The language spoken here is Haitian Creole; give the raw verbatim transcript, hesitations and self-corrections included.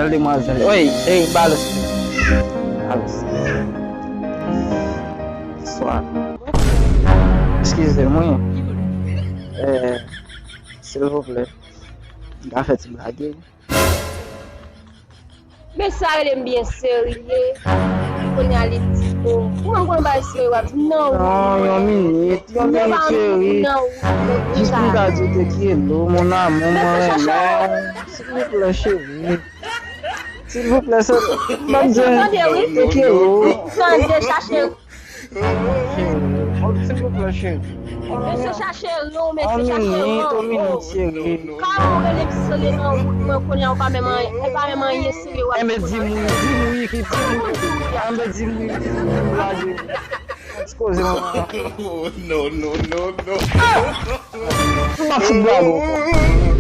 Bèl demwazèl. Oy, ey, balance. Balance. Bonswa. Eskize mwen. Eh, silvouplè. M ka fè ti blage. Men sa rele m byen serye. Kounye a li di, o, ou menm konn bagay serye w ap di, non, wi. Non, yon minit, yon minit, cheri. Jis pou m ka di w te kilo, mon amour, mwen renmen w. Silvouplè, cheri. Silvouplè, se, m ap di w te kilo. Tande, chache. Cheri, oh, silvouplè, cheri. Mesye chache non, mesye chache non. Yon minit, cheri. Kòman w rele m serye nan wout mwen kounye a, ou pa menm anyen, e pa menm anyen serye w ap di. Enben, di m wi, di m wi, ki di m wi. Enben, di m wi, di m wi, lage. Ti koze, manman. No, no, no, no. M ap fout blago.